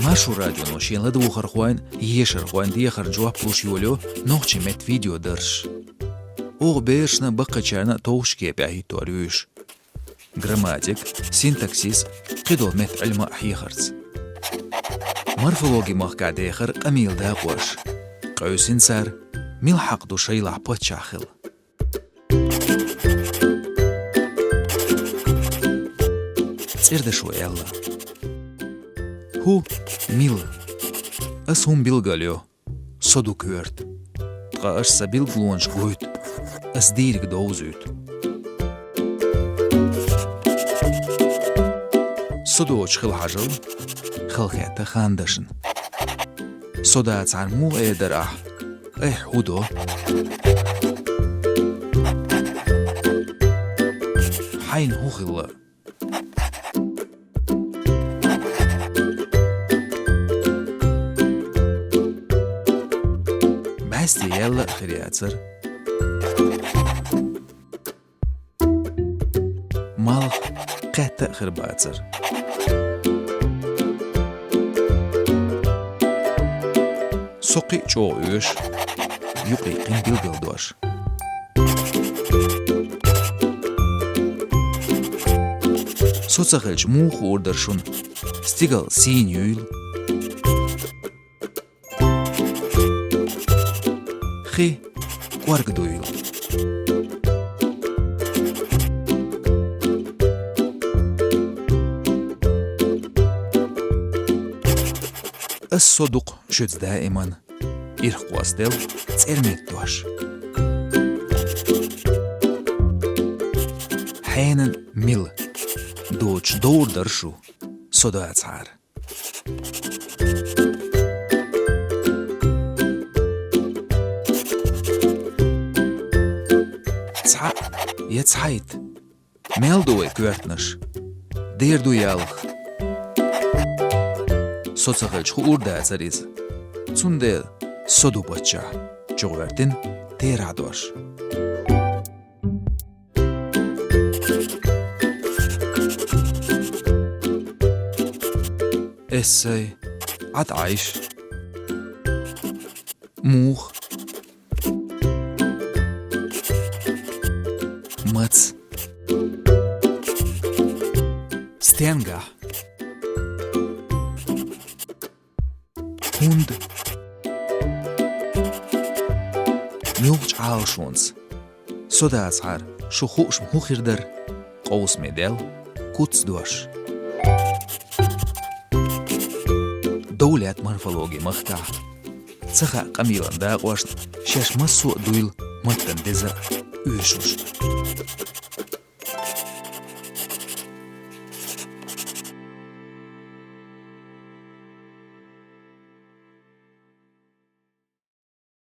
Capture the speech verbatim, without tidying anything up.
Маршо радионо шен ладувгӀархойн, ешархойн дехар жоп луш йолайо нохчийн меттан видеодарсаш. Оха берашна а, баккхийчарна а товш кепе хӀиттор ю уьш. Грамматика, синтаксис, кхыдолу меттан Ӏилма а хьехарца. Морфологи махкахь дехар къамелан дакъош. Къевсина цара, мила хьакъ ду шайлахь паччахь хила. ЦӀердашо аьлла: хӀу, мила? Ас хӀума билгалйо, со ду коьрта. Ткъа аш сан билгалонаш гойту, ас дийриг довзуьйту. Со доцуш хила хьажал, хала хетта хандашна. Со дацахьара муха эр дара ахь: «Айхьа хӀун до? Хьайна хӀун хилла?» БӀаьсте яьлла а хир яцара. Малх кхетта а хир бацара. Со кхин а чӀогӀа оьшу, юкъе кхин билгалдош. Со ца хилча муха хуур дара шуна, стигал сийна юйла? Хи кӀорга дуйла? Ас со ду-кх шуьца даиман. Ирх къоставел цӀеран меттан дош. Хьенан мила? Доцуш довр дара шу, со дацахьара. Цхьаъ я цхьайтта? Мел ду вай коьртанаш? Дера ду ялх? Со ца хилча хуур дацара иза. Цундела со ду паччахь, чугӀоьртина терахьдош. Эссай, Ӏад Ӏайш. Муха? Маца? Стенгахь? ХӀунда? Муьлхачу Ӏалашонца? Со дацахьара, шу хууш-м хӀун хир дара? Къовсаме даьлла куц дош. Дов лаьтта морфологи махкахь. Ца хаьа къамелан дакъошна шаьш массо а дуйла маттана деза а, оьшуш а.